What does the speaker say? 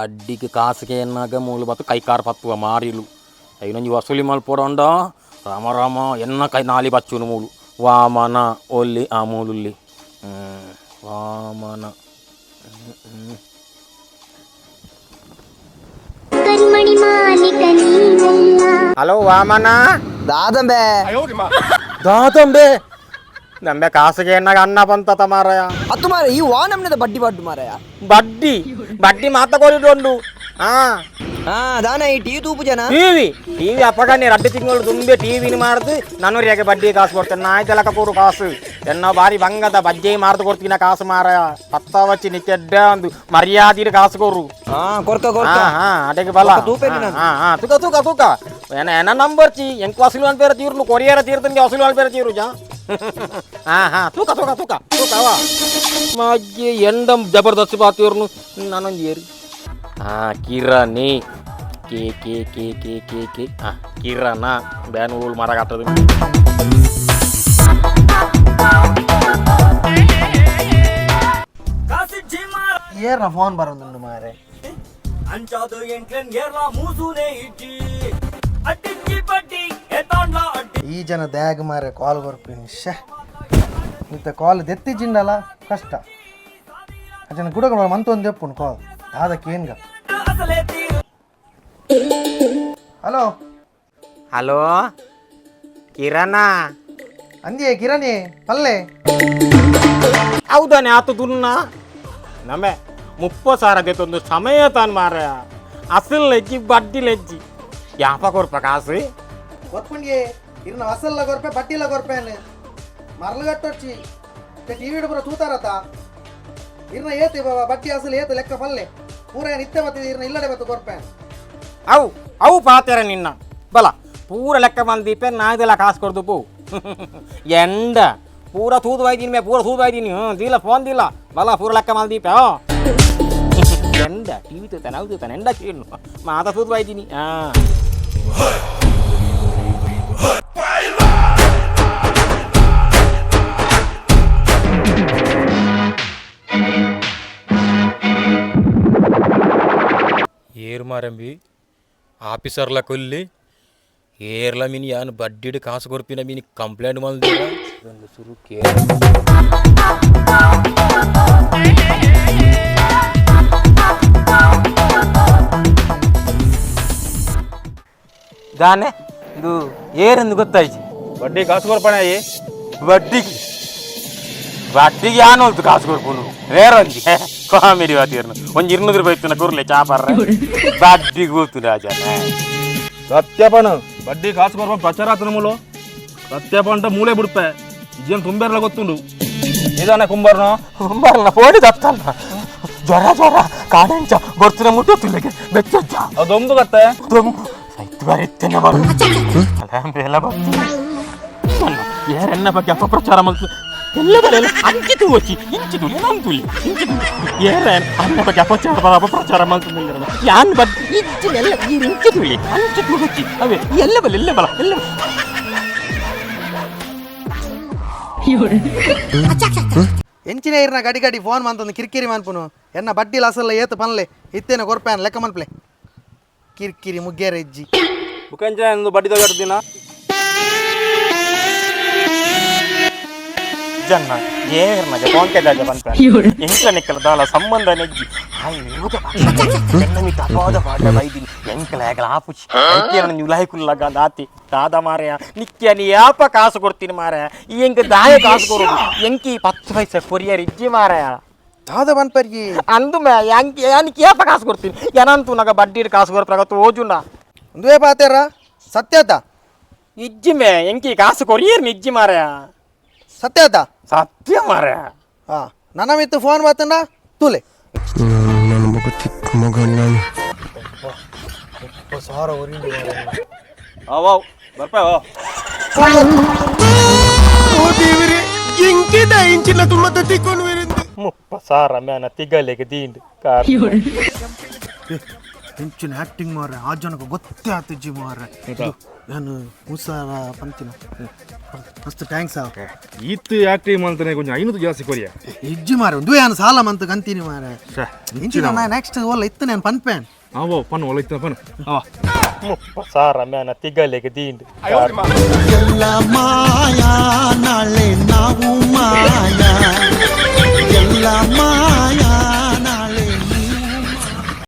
ಅಡ್ಡಿಗೆ ಕಾಸಿಗೆ ಎನ್ನಾಗ ಮೂಲು ಬತ್ತು ಕೈಕಾರ ಪತ್ತುವ ಮಾರಿಲು ಐನೊಂಜಿ ವಸೂಲಿ ಮಲ್ಪೊಡಂಡ ರಾಮ ರಾಮ ಎನ್ನ ಕೈ ನಾಲಿ ಬಚ್ಚುನು ಮೂಲು ವಾಮನ ಒಲ್ಲಿ ಆ ಮೂಲುಲ್ಲಿ ವಾಮನ. ಕರಿಮಣಿ ಮಾಲಿಕ ನೀನಲ್ಲ. ಹಲೋ ವಾಮನ. ದಾದಂಬೆ. ದಾದಂಬೆ ನಂಬೆ ಕಾಸಿಗೆ ಎನ್ನಾಗ ಅನ್ನ ಬಂತತ ಮಾರಾಯ. ಅತ್ತು ಮಾರ, ಈ ವಾ ನಮ್ನದ ಬಡ್ಡಿ ಬಡ್ಡು ಮಾರಾಯ. ಬಡ್ಡಿ ಬಡ್ಡಿ ಮಾತ ಕೊರಿದೊಂಡು ಹಾ. ಹಾ, ದಾನ ಈ ಟೀ ತೂಪು ಜನ. ಟಿವಿ ಟಿವಿ ಅಪ್ಪಗನೆ 2 ತಿಂಗಳು ತುಂಬೆ ಟಿವಿನ ಮಾರ್ದು ನಾನು ಬಡ್ಡಿ ಕಾಸು ಕೊಡ್ತೇನೆ. ನಾಯ್ತಲಕ ಕೊಡು ಕಾಸು ಎನ್ನ ಬಾರಿ ಬಂಗದ ಬಜ್ಜೆ ಮಾರ್ದು ಕೊಡ್ತೀನ ಕಾಸು ಮಾರಾಯ. ಪತ್ತ ವಚ್ಚಿ ನಿಕ್ಕೆಡ್ಡ ಒಂದು ಮರ್ಯಾದಿರ ಕಾಸು ಕೊರು. ಹಾ, ಕೊರ್ಕ ಕೊರ್ಕ. ಹಾ ಹಾ, ಅಡೆಗೆ ಬಲ. ಒಕ್ಕ ತೂಪೇನು ನಾನು. ಹಾ ಹಾ, ತೂಕ ತೂಕ ತೂಕ. ಏನ ಏನ ನಂಬರ್ ಚಿ ಎಂಕ್ ವಸೂಲು ಅನ್ಪೇರ ತೀರ್ನು ಕೊರಿಯರ ತೀರ್ತನಿಗೆ ವಸೂಲು ಅನ್ಪೇರ ತೀರು ಜಾ. ಹಾ ಹಾ, ತೂಕ ತೂಕ ತೂಕ ತೂಕ ಅವ ಮಜ್ಜೆ ಎಂಡಂ ಜಬರ್ದಸ್ತ್ ಬಾತೀರ್ನು ನಾನೊಂದು ಏರಿ. ಹಾ, ಕಿರಣಿ K K K K K K. ಹಾ, ಕಿರಣ ಬ್ಯಾನ್ ಊಳು ಮರಗಾಟದು. ಏರ್ನ ಫೋನ್ ಬರೋದುಂಡು ಮಾರೆ. ಈ ಜನ ದ್ಯಾಗ್ ಮಾರೆ ಕಾಲ್ ಬರ್ಪಿನಿ. ಶೇ, ಇತ್ತ ಕಾಲ್ ದೆತ್ತಿ ಜಿಂಡಲ ಕಷ್ಟ. ಅಜನ ಗುಡಗ ಮಂತ ಒಂದು ಎಪ್ಪುನು ಕಾಲ್ ದಾದಕ್ಕೆ ಏನ್ಗ. ಹಲೋ. ಹಲೋ ಕಿರಣ. ಅಂದಿಯೇ ಕಿರಣಿ ಪಲ್ಲೆ. ಹೌದಾನೆ ಆತು ದುನ್ನ ನಮೆ 30,000 ದೇತೊಂದು ಸಮಯ ತಾನು ಮಾರ. ಅಸಲ್ ಲೆಜ್ಜಿ ಬಡ್ಡಿ ಲೆಜ್ಜಿ ಯಾಪ ಕೊರ್ಪ ಕಾಸು? ಗೊತ್ಪುಂಡಿಯೇ, ಇರ್ನ ಅಸಲ್ಲ ಗೊರ್ಪೆ ಬಡ್ಡಿಲ ಗೊರ್ಪೇನು ಮರಳು ಕಟ್ಟೊಚ್ಚಿ ಟಿವಿ ಪೂರ ತೂತಾರತ. ಇರ್ನ ಏತು ಬಾಬಾ ಬಡ್ಡಿ ಅಸಲು ಏತು ಲೆಕ್ಕ ಪಲ್ಲೆ. ಪೂರ ಏನ್ ಇತ್ತೆ ಬತ್ತಿದೆ ಇರ್ನ ಇಲ್ಲಡೆ ಬತ್ತು ಗೊರ್ಪೇನು. ಅವು ಅವು ಪಾತೆರ ನಿನ್ನ ಬಲ ಪೂರ ಲೆಕ್ಕ ಬಂದೀಪೆ ನಾಯ್ದೆಲ್ಲ ಕಾಸು ಕೊಡ್ದು ಪೋ ಎಂಡ ಪೂರ ತೂದು ಬಾಯ್ದೀನಿ ಮೇ ಪೂರ ತೂದು ಬಾಯ್ದೀನಿ. ಹ್ಞೂ, ದೀಲ ಫೋನ್ ದಿಲ್ಲ ಬಲ ಪೂರ ಲೆಕ್ಕ ಮಲ್ದೀಪೆ. ಎಂಡ ಟಿವಿ ತೂತಾನೆ ಅವು ತೂತಾನೆ ಎಂಡ ಕೇಳು ಮಾತ ತೂದು ಬಾಯ್ದೀನಿ. ಹಾಂ. ಏರ್ ಮಾರಂಬಿ ಆಫೀಸರ್ಲ ಕೊಲ್ಲಿ ಏರ್ಲ ಮಿನಿ ಯಾನು ಬಡ್ಡಿಡ್ ಕಾಸು ಕೊರ್ಪಿನ ಮಿನಿ ಕಂಪ್ಲೇಂಟ್ ಮಲ್ದಿರ ಒಂದು ಸುರು ಕೇ. ದಾನೆ ಇದು ಏರೆಂದು ಗೊತ್ತಾಯ್ತು. ಬಡ್ಡಿ ಕಾಸು ಕೊರ್ಪಣೆ. ಬಡ್ಡಿಗೆ ಬಡ್ಡಿಗೆ ಯಾನು ಕಾಸು ಕೊರ್ಪುನು ವೇರೊಂಜಿ ಕಾಮಿಡಿ ವಾತಿರ್ನು ಒಂಜಿ 200 ರೂಪಾಯಿ ಇತ್ತು ಕೊರ್ಲೆ ಚಾಪರ್ರೆ ಬಡ್ಡಿಗೆ ಗೊತ್ತು ರಾಜ. ಸತ್ಯಪಣ ಬಡ್ಡಿ ಕಾಸು ಕೊರ್ಪ ಪ್ರಚಾರ ಆತನ ಮೂಲು ಸತ್ಯಪ ಅಂತ ಮೂಲೆ ಬಿಡ್ಪೆ ಇಜ್ಜನ್ ತುಂಬೇರ್ಲ ಗೊತ್ತುಂಡು ಇದಾನೆ ಕುಂಬರ್ನು. ಕುಂಬಾರನ ಫೋನಿ ತತ್ತಲ್ಲ. ಜ್ವರ ಜ್ವರ ಕಾಡೆಂಚ ಗೊತ್ತಿನ ಮುಟ್ಟು ತುಲೆಗೆ ಬೆಚ್ಚಜ್ಜ. ಅದೊಂದು ಕತ್ತೆ. ಸೈತು ಬರೆತ್ತೇನೆ ಬರು ಎಲ್ಲ ಬರ್ತೀನಿ. ಏರೆನ್ನ ಬಗ್ಗೆ ಅಪಪ್ರಚಾರ ಮಾಡ್ತು ಎಲ್ಲ ಬರಲ್ಲ. ಅಂಚಿ ತೂವಚ್ಚಿ ಇಂಚಿ ತುಲಿ ನಾನು ತುಲಿ ಇಂಚಿ ತುಲಿ ಏರ ಅನ್ನ ಬಗ್ಗೆ ಅಪಚಾರ ಅಪಪ್ರಚಾರ ಮಾಡ್ತು ಯಾನ್ ಬದ್ ಇಂಚಿ ಎಲ್ಲ ಈ ಇಂಚಿ ತುಲಿ ಅಂಚಿ ತೂವಚ್ಚಿ ಅವೇ ಎಲ್ಲ ಬಲ ಎಲ್ಲ ಬಲ ಎಲ್ಲ. ಎಂಚಿನ ಇರ್ನ ಗಡಿ ಗಡಿ ಫೋನ್ ಮಂತೊಂದು ಕಿರಿಕಿರಿ ಮನ್ಪುನು. ಎನ್ನ ಬಡ್ಡಿಲ ಅಸಲ್ಲ ಏತು ಪನ್ಲೆ. ಇತ್ತೇನ ಕೊರ್ಪೇನ್ ಲೆಕ್ಕ ಮನ್ಪ್ಲೆ. ಕಿರಿಕಿರಿ ಮುಗ್ಗೇರ ಇಜ್ಜಿ. ಬುಕಂಚ ಎಂದು ಬಡ್ಡಿ ತಗಡ್ತೀನ. ಜನ್ನ ಏರ್ನಗೆ ಫೋನ್ ಕೆಜಾಜ ಬಂತ ಎಂಕ್ಲ ನಿಕ್ಕಲ ದಾಲ ಸಂಬಂಧ ನೆಜ್ಜಿ ಹಾಯ್ ವಿರೋಧ ಎನ್ನ ಮಿತ್ತ ಅಪಾದ ಪಾಡ ಬೈದಿನಿ ಎಂಕಲ ಯಾಕಲ ಆಪುಚಿ ಐಕೇನ ನೀವು ಲಾಯ್ಕುಲ್ಲಗ ದಾತಿ ದಾದ ಮಾರಯ ನಿಕ್ಯ ನೀ ಯಾಪ ಕಾಸು ಕೊಡ್ತೀನಿ ಮಾರಾಯ. ಈ ಎಂಕ ದಾಯ ಕಾಸು ಕೊಡೋದು ಎಂಕಿ 10 ಪೈಸೆ ಕೊರಿಯರ್ ಇಜ್ಜಿ ಮಾರಾಯ. ದಾದ ಪನ್ಪರ್ಗಿ. ಅಂದು ಮೇ ಯಾಂಕಿ ಯಾನಿಕ್ ಯಾಪ ಕಾಸು ಕೊಡ್ತೀನಿ ಏನಂತು ನಗ ಬಡ್ಡಿ ಕಾಸು ಕೊರ್ಪಗ ತೋಜುನ. ಒಂದುವೇ ಪಾತೇರ ಸತ್ಯತ. ಇಜ್ಜಿ ಮೇ ಎಂಕಿ ಕಾಸು ಕೊರಿಯರ್ ನಿಜ್ಜಿ ಮಾರಾಯ. ಸತ್ಯತ. ಸತ್ಯ ಮಾರಾಯ. ಹಾ, ನನ್ನ ಮಿತ್ತು ಫೋನ್ ಮಾತಂಡ ತೂಲೆ. ಅವ್ ಬರ್ಪೆ. 30,000 ಮೇನ ತಿಗಲೆಗೆ ದೀಂಡ್ ಕಾರ್. ಎಂಚಿನ ಆಕ್ಟಿಂಗ್ ಮಾರ್ರೆ, ಆ ಜನಕ್ಕೆ ಗೊತ್ತೇ ಆತಿಜ್ಜಿ ಮಾರ್ರೆ. ನಾನು ಮುಸಾರ ಪಂತಿನ ಮಸ್ತ್ thanks. ಆ ಈತ್ ಆಕ್ಟಿಂಗ್ ಮಾಡ್ತಾನೆ, ಕೊಂಚ 500 ಜಾಸ್ತಿ ಕೊರಿಯ. ಇಜ್ಜಿ ಮಾರೆ, ಒಂದು ಯಾನು ಸಾಲ ಮಂತ್ ಕಂತೀನಿ ಮಾರೆ. ಇಂಚಿನ ನೆಕ್ಸ್ಟ್ ಓಲ್ಲ ಇತ್ತು ನಾನು ಪನ್ಪೇನ್. ಆವೋ, ಪನ್ ಒಲ್ಲ ಇತ್ತ ಪನ್ ಅವ. 30,000 ಮೇನ ತಿಗ್ಗಲೆಗೆ ದೀಂಡ್. ಎಲ್ಲ ಮಾಯಾ, ನಾಳೆ ನಾವು ಮಾಯ.